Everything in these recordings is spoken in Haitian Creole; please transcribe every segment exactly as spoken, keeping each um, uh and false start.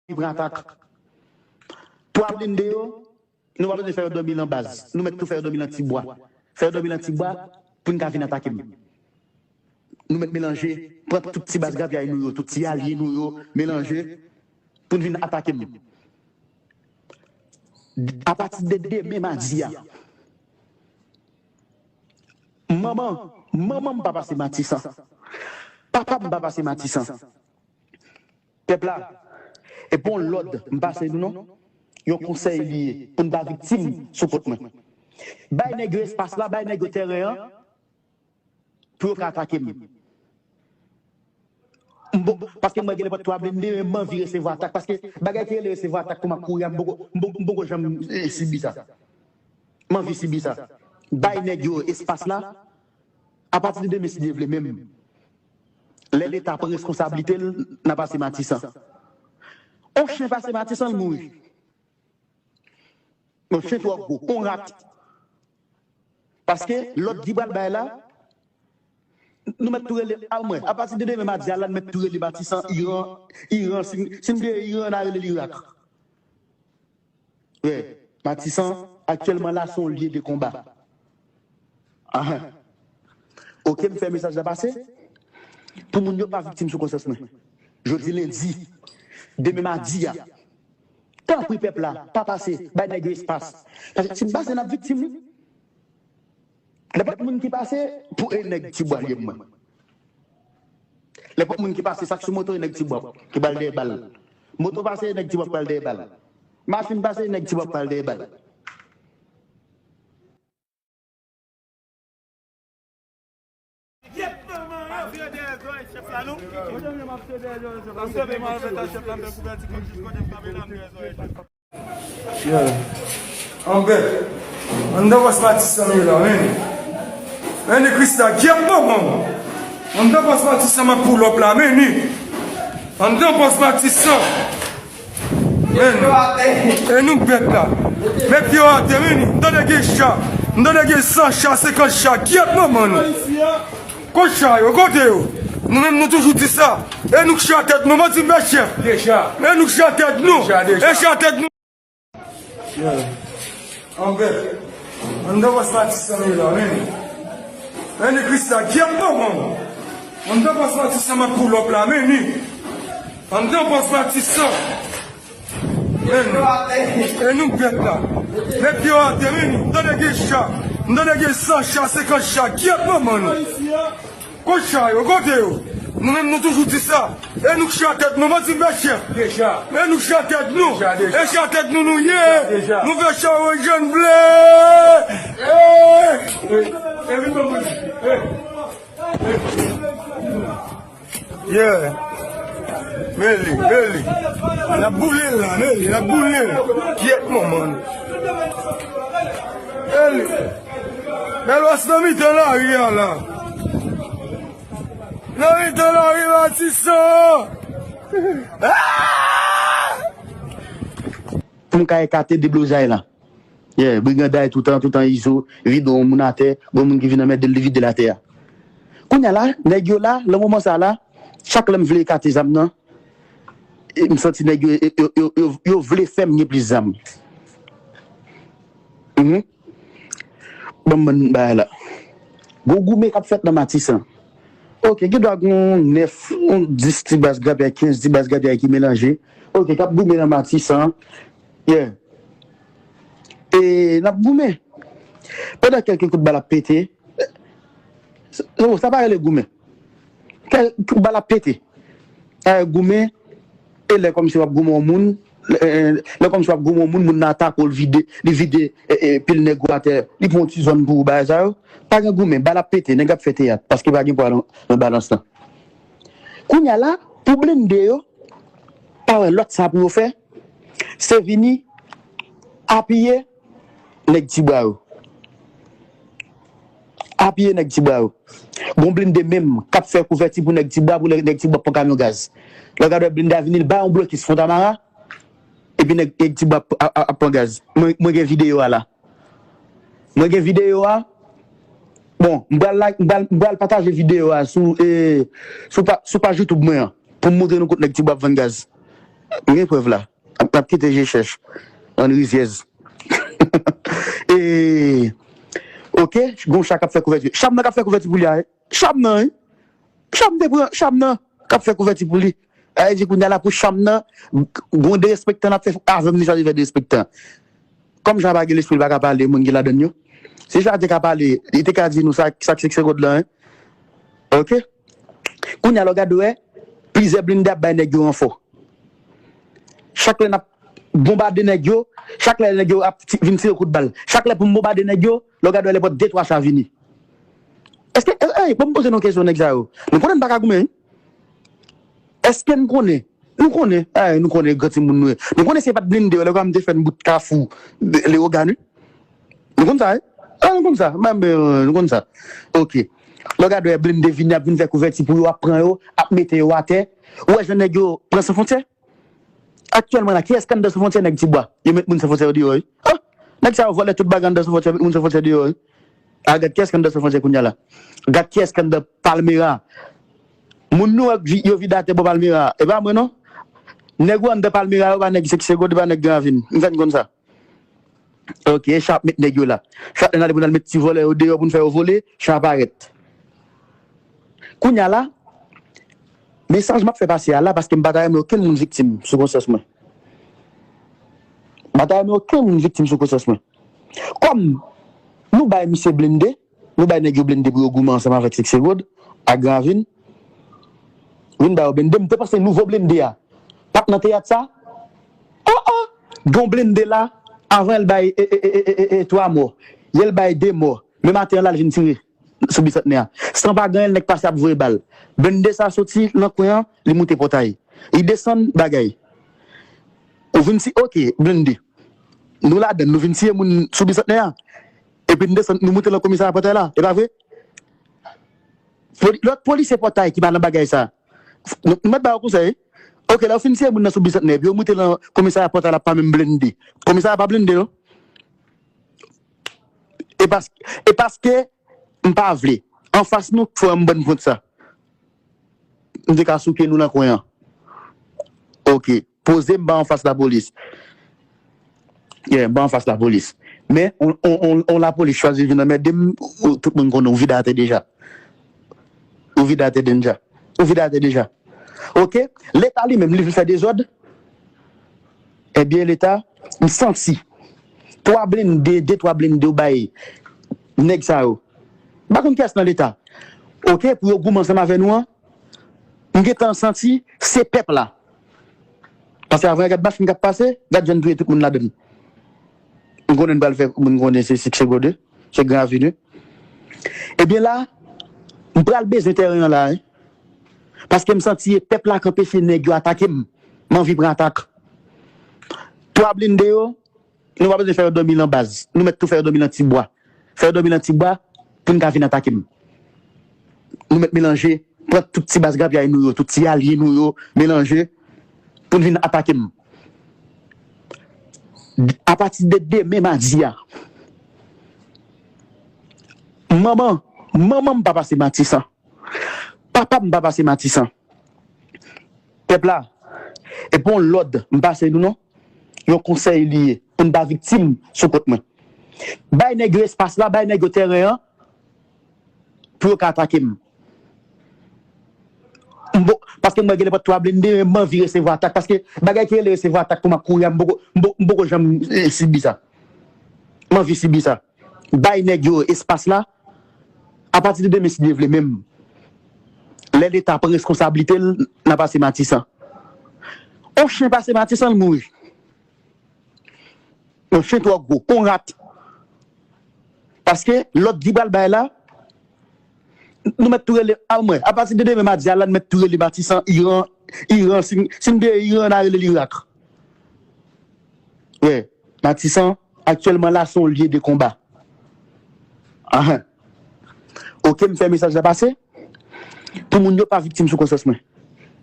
li pran atak. Twa blende yo, nou pa bezwen fè yo dòmi nan baz. Nou mèt tou fè yo dòmi nan ti bwa. Fè yo dòmi nan ti bwa pou n ka vin atake m. Nou mèt melanje, pran tout ti baz grapyay nou yo, tout ti alye nou yo, melanje pou n vin atake m. Apati de demen madi a, manman, manman m pa pase Matisan. Papa m pa pase Matisan. Pèp la, e pa yon lòd m pase nou non. Yon konsèy li ye pou n pa viktim sou kont mwen. Bay nèg yo espas la, bay nèg yo tèren an pou yo ka atake m. M bon, paske mwen gen nenpòt twa blende, men m anvi resevwa atak. Paske bagay ki rele resevwa atak pou m ap kouri a, m poko, m poko, m poko janm eh, sibi sa. M anvi sibi sa. Bay nèg yo espas la. Apati de demen, si Dye vle, menm lè Leta pran reskonsablite l, n a pase Matisan. On chen pase Matisan, l mouri. Yon chen twò gwo, yon rat. Paske lòd ki pral bay la, nou mèt tou rele, a mwen, apati de demen madi a la, nou mèt tou rele Matisan, Iran, Iran, si, si n te Iran, n a rele l Irak. Wi, Matisan, aktyèlman la, se yon lye de konba. Ahan. Oke, m fè mesaj la pase. Pou moun yo pa viktim sou konsyans mwen. Jodi lendi, demen madi a. Tanpri pèp la, pa pase, bay nèg yo espas. Paske si m pase, n ap viktim wi. Nenpòt moun ki pase, pou e nèg ti bwa li ye mwen. Nenpòt moun ki pase, sa k sou moto, e nèg ti bwa ki pral dèyè bal. Moto pase, e nèg ti bwa pral dèyè bal. Machin pase, e nèg ti bwa pral dèyè bal. Yeah. Anbè. Anndan pòs Matisan nou ye la, men. Men Krista, gyèt manman. Anndan pòs Matisan, m ap pull up la, men. Anndan pòs Matisan. Men. E nou bèt la. Met pye w atè, men. M tande gen cha. M tande gen san cha, senkant cha. Gyèt manman nou. Kot cha yo, kote yo? Nou menm nou toujou di sa. E nou k cha tèt nou, mwen di m fè chèf. E nou k cha tèt nou. E cha tèt nou. Anbè. Anndan pòs Matisan nou ye la, men. Men Krista, gyèt manman. Anndan pòs Matisan, m ap pull up la, men. Anndan pòs Matisan. Men. E nou bèt la. Met pye w atè, men. M tande gen cha. M tande gen san cha, senkant cha. Gyèt manman nou. Kot cha yo, kote yo? Nou menm nou toujou di sa. E nou k cha tèt nou, mwen di m fè chèf. E nou k cha tèt nou. E cha tèt nou nou ye. Nou fè cha yo jèn ble. Yeah. Men li, men li. N ap boule l la, men li, n ap boule l. Gyèt manman. Men li. Bèl wòs nan mitan lari a la. Nan mitan lari Matisan. Pou m ka ekate deblozay la. Yeah, briganday toutan, toutan Izo, vide yon moun atè, gon moun ki vin anmède l, li vide l atè a. Kounye a la, nèg yo la, nan moman sa la, chak lè m vle ekate zam nan, e m santi nèg yo, yo, yo, yo, yo vle fè m gen plis zam. Mhm. Ban m bann bagay la. Gon goumen k ap fèt nan Matisan. Oke, gen dwa gen yon nèf, yon dis ti baz grapyay, kenz ti baz grapyay ki melanje. Oke, k ap goumen nan Matisan. Yeah. E n ap goumen. Pandan kèlke kout bal ap pete, sa, sa pa rele goumen. Kèlke kout bal ap pete. Sa rele goumen. E lè kòmsi w ap goumen yon moun, lè, lè kòmsi w ap goumen yon moun, moun nan atake w, l vide, li vide e, e, pil nèg ou atè, li pran yon ti zòn pou ou, bagay sa yo. Pa gen goumen, bal ap pete, nèg ap fè teyat, paske pa gen pwa nan, nan balans lan. Kounye a la, pou blende yo, pa wè lòt sa pou yo fè, se vini apiye nèg Tibwa yo. Apiye nèg Tibwa yo. Gon blende menm k ap fè kouvèti pou nèg Tibwa, pou nèg, nèg Tibwa pran kamyon gaz. Lè w gade blende a vini, l bay yon blokis Fontamara, epi nèg, nèg Tibwa ap, ap, ap pran gaz. Mwen, mwen gen videyo a la. Mwen gen videyo a. Bon, m pral like, m pral, m pral pataje videyo a sou, e, sou pa, sou paj YouTube mwen an, pou m montre nou kot nèg Tibwa ap vann gaz. M gen prèv la. N ap kite je chèch. Ann rizyèz. E, oke, gon cha k ap fè kouvèti. Cham nan k ap fè kouvèti pou li a, wi. Cham nan, wi. Cham te pran, cham nan k ap fè kouvèti pou li. Sa vle di kounye a la pou cham nan, gon derespektan l ap fè avè m, li chwazi fè derespektan. Kòm cha pa gen lespri, li pa ka pale, moun ki ladann yo. Si cha te ka pale, li te ka di nou sa, sa k se se kòd lan, wi. Oke? Kounye a la w gade wè, plizyè blende ap bay nèg yo ranfò. Chak lè n ap bonbade nèg yo, chak lè nèg yo ap ti- vin tire kout bal. Chak lè pou m bonbade nèg yo, la w gade wè lè pòt de twa cha vini. Èske, ey, ey, ban m poze nou kesyon nèg sa yo. Nou konnen n pa ka goumen, wi. Èske n konnen? Nou konnen, ey, nou konnen gran timoun nou ye. Nou konnen se pa t blende yo, lè w gade m te fè n bout Kafou, Leyogàn, wi. Nou konn sa, wi. Ah, nou konn sa. Mwen, mwen, nou konn sa. Oke. Lè w gade wè blende vini, ap vin fè kouvèti pou yo, ap pran yo, ap mete yo atè. Ou wè jan nèg yo pran San Fwontyè? Aktyèlman la, kiyès k anndan San Fwontyè? Nèg Tibwa. Yo met moun San Fwontyè yo deyò, wi. Ah! Nèg sa yo vòlè tout bagay anndan San Fwontyè, met moun San Fwontyè deyò, wi. Ah, gad kiyès k anndan San Fwontyè kounye a la. Gad kiyès k anndan Palmera. Moun nou wè k vi- yo vide atè bò Palmera. E pa mwen non. Nèg ou anndan Palmera yo pa nèg Sèk Segond, e pa nèg Gran Ravin. M fè n konn sa. Ok, e cha ap met nèg yo la. Chak lè n ale pou n al met ti vòlè yo deyò pou n fè yo vole, cha parèt. Kounye a la, mesaj m ap fè pase a la, paske m pa ta renmen okenn moun viktim sou konsyans mwen. M pa ta renmen okenn moun viktim sou konsyans mwen. Kòm nou bay misye blende, nou bay nèg yo blende pou yo goumen ansanm avèk Sèk Segond ak Gran Ravin, vin ba yo blende. M te panse nouvo blende a p ap nan teyat sa. Oh, oh! Gon blende la, avan l bay e, e, e, e, e, e, twa mò, yè l bay de mò. Men maten an la, l vin tire sou Bisantnè a. San pa gen anyen, nèg pase ap voye bal. Blende sa soti nan kwen an, li moute Pòtay. Li desann bagay. Ou vin si, ok, blende. Nou ladann, nou vin tiye moun sou Bisantnè a. Epi n desann, nou moute nan komisarya Pòtay la. E pa vre? Poli- Lòt polisye Pòtay ki pa nan bagay sa. Nou, nou mèt ba yo konsèy. Ok, lè yo fin tiye moun nan sou Bisantnè, epi yo moute nan komisarya Pòtay la pa menm blende. Komisarya pa blende, non. E pas, e paske m pa vle. Anfas nou, fò m bann pwent sa. M te ka souke nou nan kwen an. Ok. Poze m ba anfas lapolis. Yeah, m ba anfas lapolis. Men, on, on, on, on lapolis chwazi vin anmède m, ou- tout moun konnen ou vide atè deja. Ou vide atè deja. Ou vide atè deja. Ok? Leta li menm, li vle fè dezòd. Ebyen, Leta, m santi twa blende, de twa blende yo bay nèg sa yo. M pa konn kiyès nan Leta. Ok, pou yo goumen ansanm avè nou an, m gentan santi se pèp la. Paske avan gad machin k ap pase, gad jan n touye tout moun ladann. M konnen n pral fè moun konnen se Sèk Segond, se Gran Ravin. Ebyen la, m pral bezwen tèren an la, wi. Paske m santi e pèp la k anpeche nèg yo atake m. M anvi pran atak. Twa blende yo, nou pa bezwen fè yo dòmi nan baz. Nou mèt tou fè yo dòmi nan ti bwa. Fè yo dòmi nan ti bwa pou n ka vin atake m. Nou mèt melanje, pran tout ti baz grapyay nou yo, tout ti alye nou yo, melanje pou n vin atake m. Apati de demen madi a, manman, manman m pa pase Matisan. Papa m pa pase Matisan. Pèp la, e pa yon lòd m pase nou non. Yon konsèy li ye pou n pa viktim sou kont mwen. Bay nèg yo espas la, bay nèg yo tèren an pou yo ka atake m. M bo- Paske m wè gen nenpòt twa blende, men m anvi resevwa atak. Paske bagay ki rele resevwa atak pou m ap kouri a, m poko, m po- m poko janm eh, sibi sa. M anvi sibi sa. Bay nèg yo espas la. Apati de demen, si Dye vle, menm lè Leta pran reskonsablite l, n a pase Matisan. On chen pase Matisan, l mouri. On chen twò gwo, on rat. Paske lòd ki pral bay la, nou mèt tou rele, a mwen, apati de demen madi a la, nou mèt tou rele Matisan Iran, Iran, si, si n te Iran, n a rele l Irak. Wi, Matisan, aktyèlman la, se yon lye de konba. Ahan. Ok, m fè mesaj la pase. Pou moun yo pa viktim sou konsyans mwen.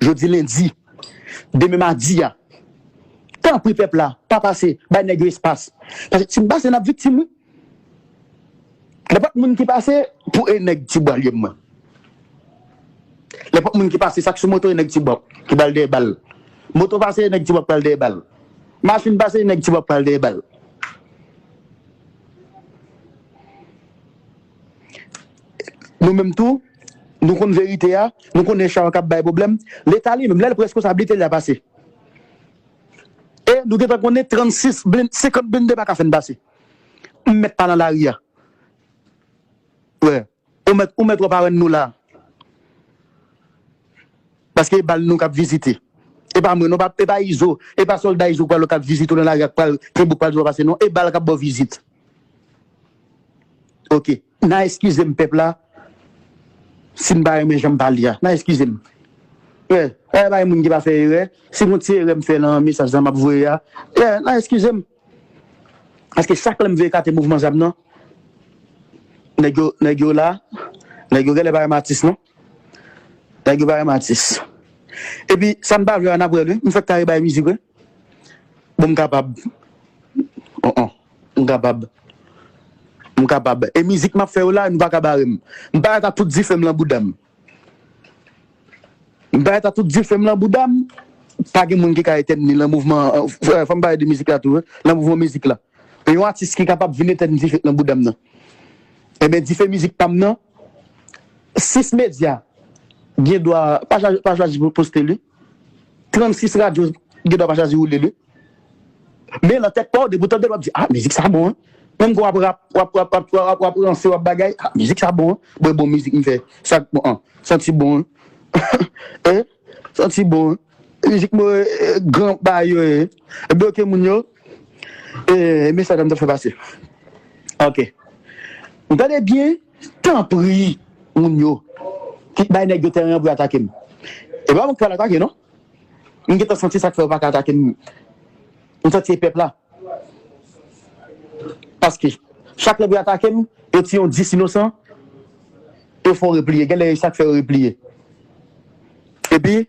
Jodi lendi, demen madi a. Tanpri pèp la, pa pase, bay nèg yo espas. Paske si m pase, n ap viktim, wi. Nenpòt moun ki pase, pou e nèg Tibwa l ye mwen. Nenpòt moun ki pase, sa k sou moto, e nèg Tibwa, ki ba l dèyè bal. Moto pase, nèg di w ap pral dèyè bal. Machin pase, nèg di w ap pral dèyè bal. Nou menm tou, nou konn verite a, nou konnen chay yo k ap bay pwoblèm. Leta li menm, lè l prèske konsa, blende deja pase. E nou gentan konnen trannsis blende, senkant blende pa ka fè n pase. M mèt pa nan lari a. Wè. Ou mèt, ou mèt wè parèn nou la. Paske e bal nou k ap vizite. E pa mwen, non, pa, e pa Izo, e pa sòlda Izo pral k ap vizite w nan lari a k pral kenbe w k pral di w pa pase, non. E bal k ap ba w vizit. Oke. N a eskize m, pèp la, si n pa renmen jan m pale a. N a eskize m. Wè, wè, pa gen moun ki pa fè erè. Si gon ti erè m fè nan mesaj la m ap voye a, wè, n a eskize m. Paske chak lè m vin ekate mouvman zam nan, nèg yo, nèg yo la, nèg yo genlè pa renmen atis non. Nèg yo pa renmen atis. Epi, sa m pa vle a, n ap wè l, wi. M fèk kare bay mizik, wi. Bon, m kapab. Oh, oh. M kapab. M kapab. E mizik m ap fè yo la, nou pa ka bare m. M parèt ak tout dife m lan bouda m. M parèt ak tout dife m lan bouda m. Pa gen moun ki ka etèn li lan mouvman, euh, fò m pale de mizik la tou, wi. Lan mouvman mizik la. Men yon atis ki kapab vin etèn dife k nan bouda m nan. Enben, dife mizik pa m nan, sis medya gen dwa pa chwazi, pa chwazi pou poste li. Trannsis radyo gen dwa pa chwazi woule li. Men nan tèt pa w, depi w tande l, w ap di, "Ah, mizik sa bon, hein." Menm ke w ap rap, w ap, w ap, w ap, w ap, w ap ranse, w ap bagay, "Ah, mizik sa bon, hein." Bon, bon mizik m fè. Sa k bon, an. Santi bon, hein. Eh? Santi bon, hein. Mizik mwen, eh, gran bagay yo ye. Ebyen, oke, moun yo. Eh, mesaj la m t ap fè pase. Oke. Ou tande byen? Tanpri, moun yo. Kit bay nèg yo tèren an pou yo atake m. E pa mwen k pral atake, non. M gentan santi sa k fè yo pa ka atake m. M santi e pèp la. Paske, chak lè pou yo atake m, yo tiye yon dis inosan, yo fè yon repliye. Genlè e sa k fè yo repliye. Epi,